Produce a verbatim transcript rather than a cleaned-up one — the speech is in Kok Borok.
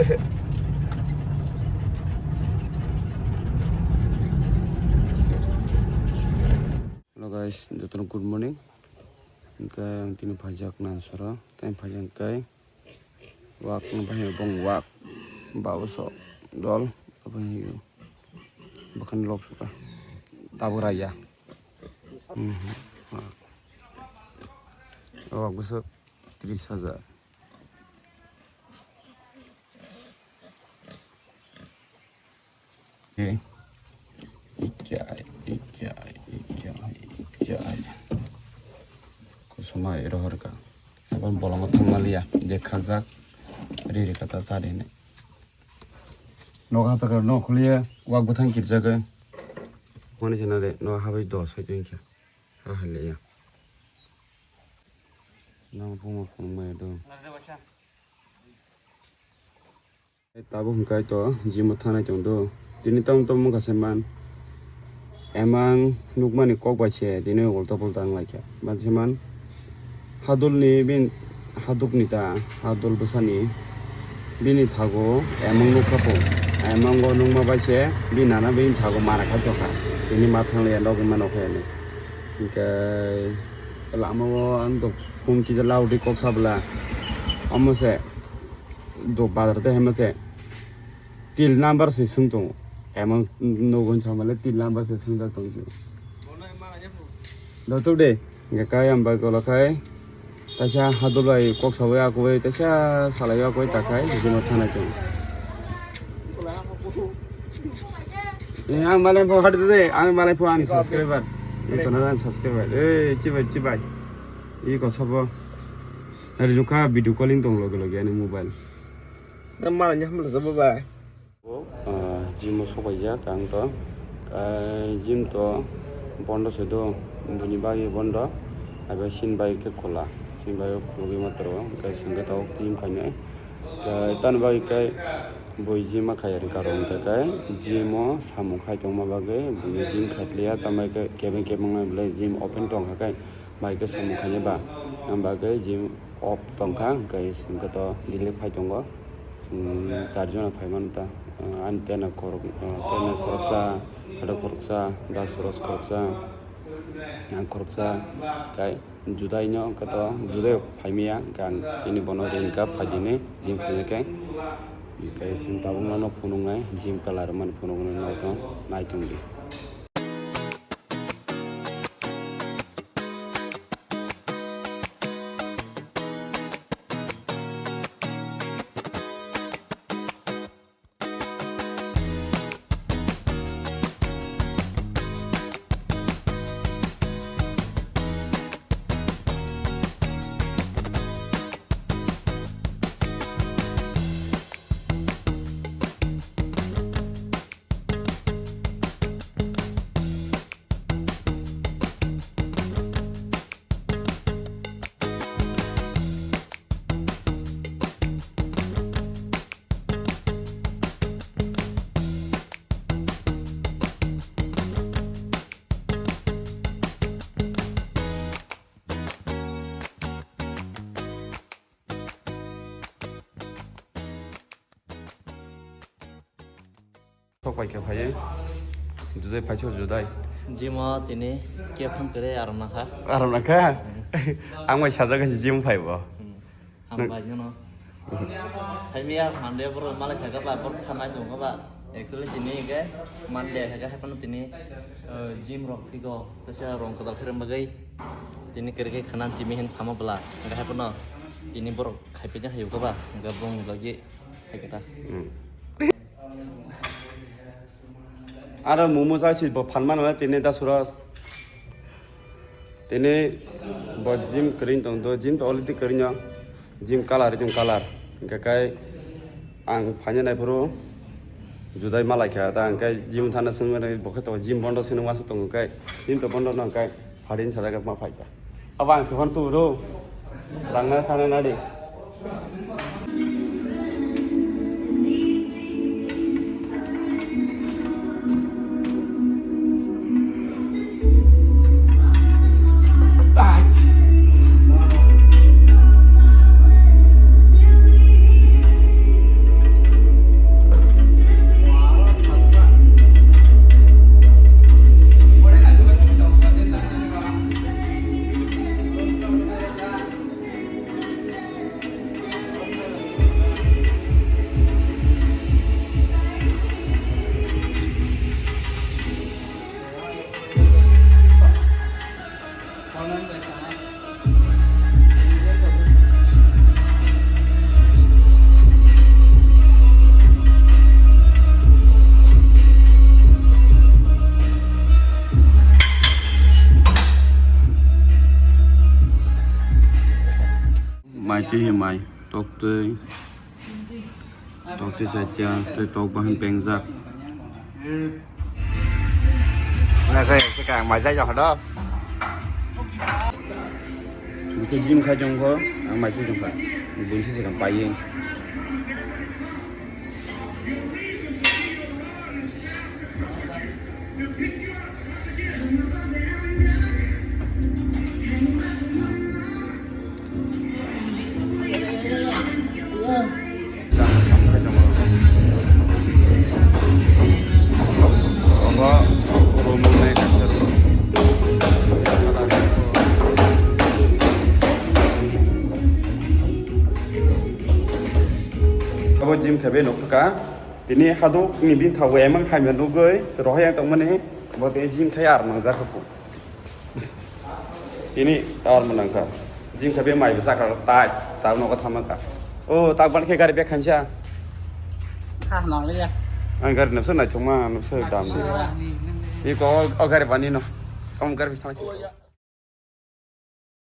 Hello guys, jotono good morning. Hwnkhe ang tini phaijak Nansoro, tei phaijak khe wak no bahai bong wak, bauso dol, bahai bakhan lok suka, tabuk raya. Mhm. Wak bwswk tris hajar. Ikai, ikai, ikai, ikai. Kusumai rohor ka. Abang bolongo thangma liya, je khajak, riri kata sari ne. Nogo hapta kar no khuliya, wak bwthang kirjaga. Mani sinare, no habai dos hai tongkha. Ha haliya. Nang phungma phungmaya do. Tabuk hwnkhe to gym o thanai tong do. Tini tamo tamo wngkha se man. Emang nukmani kok bai se tini ulta pulta wng lai kha. Man se man hadulni bin hadukni ta hadul bwsani bini thago emang nukha po. Emang o nukma bai se bini nana bini thago mara kha jokha. Tini ma thang lai ya nogwi mano khe ani. Hwnkhe lama o ang to phone kisa laudi kok sabla. Omo se. Do bazar tei hema se til number se swng tongo. Emo nogo hinsa male til number se swngjak tongo. Do tuk de, hingke kai ang bai golo kai, kaisa hadulai kok sawi akoi, kaisa salai akoi takhai, bini thana tongo. Eh, ang malai pho hadi de, ang malai pho ani subscriber. Iko na ani subscriber. Eh, chibai, chibai. Iko sabo. Nari nukha video calling tong loge loge ani mobile. Nang mala nya hamla jabo bai. O, ah, gym o sokaijak ang to. Kai gym to bondo se do, bini bagwi bondo. Abo sin bai khe khola, sin bai o khulugwi ma toro. Kai sengke to gym khainai. Kai tan bai kai bui gym ma khaiya ni karon kai gym o samung khai tongma bagwi bini gym khaitliya, tambai khe kebeng kebeng nai belai gym open tongkha kai. Bai khe samung khainai ba, ang bagwi gym off tongkha, hwnkhe chwng khe to delete phai tongo, chwng char jona phai mano ta, ani tena khorok, tena khoroksa, ado khoroksa, das ros khoroksa, ang khoroksa, tei judai no hwnkhe to judai phai maya, hwnkhe ang tini bono ring kha phai di hinwi gym khaina khe, hwnkhe chwng tabuk no phunuknai gym colour mani phunuknai no nai tongdi. Sok pai khe phaiwi. Judai phaiso judai. Gym o tini khe phang kwrwi aram nakha. Aram nakha? Hmm. Ang bai sajak hai gym phaibo. Hmm. Hambai nono. Saimaya Monday borok malai kha ba, borok khanai tongo ba. Actually tini ke Monday kha, haphano tini, eh, gym rok phiko, tesa rong kwtal khe bagwi. Tini kwrwi khe khana simi hin sama bwla. Haphano tini borok khai pijak hayo ba. Hwnkhe bung lagi hai khe ta. Hmm. Aro momo chai si bo phan mano tini da suros. Tini bo gym kwrwi tong do, gym to already kwrwi no. Gym colour, gym colour. Hwnkhe kai ang phaina nai phuru judai malai kha ta, hwnkhe gym thana swngmani bo khe to gym bondo swngma se tongo kai. Gym to bondo no kai. Pharin sajak ma phaikha. Abo ang se phone tuburo. Rangna khana nadi. Tei mai, tok tei, tok tei chatia, tei tok bahan pengjak. Na khe, khe ang mai jai jang hado. Khe gym khai jong kho, ang mai khai jong kha. Bunsi se kang pai. Abo gym khe be nokha ka. Tini haduk ni bini thago emang hamya nugui se rohai yang tongmani. Bo tini gym khai ar mangjak kha. Tini ar manang kha. Gym khai be mai bwsa kha tai. Ta nogo thama kha. O tak ban khe gari bek khansa. Kha nang le ya. Ang gari nasa nai thuma nasa dam. Ni ko o gari bani no. Om gari thama si.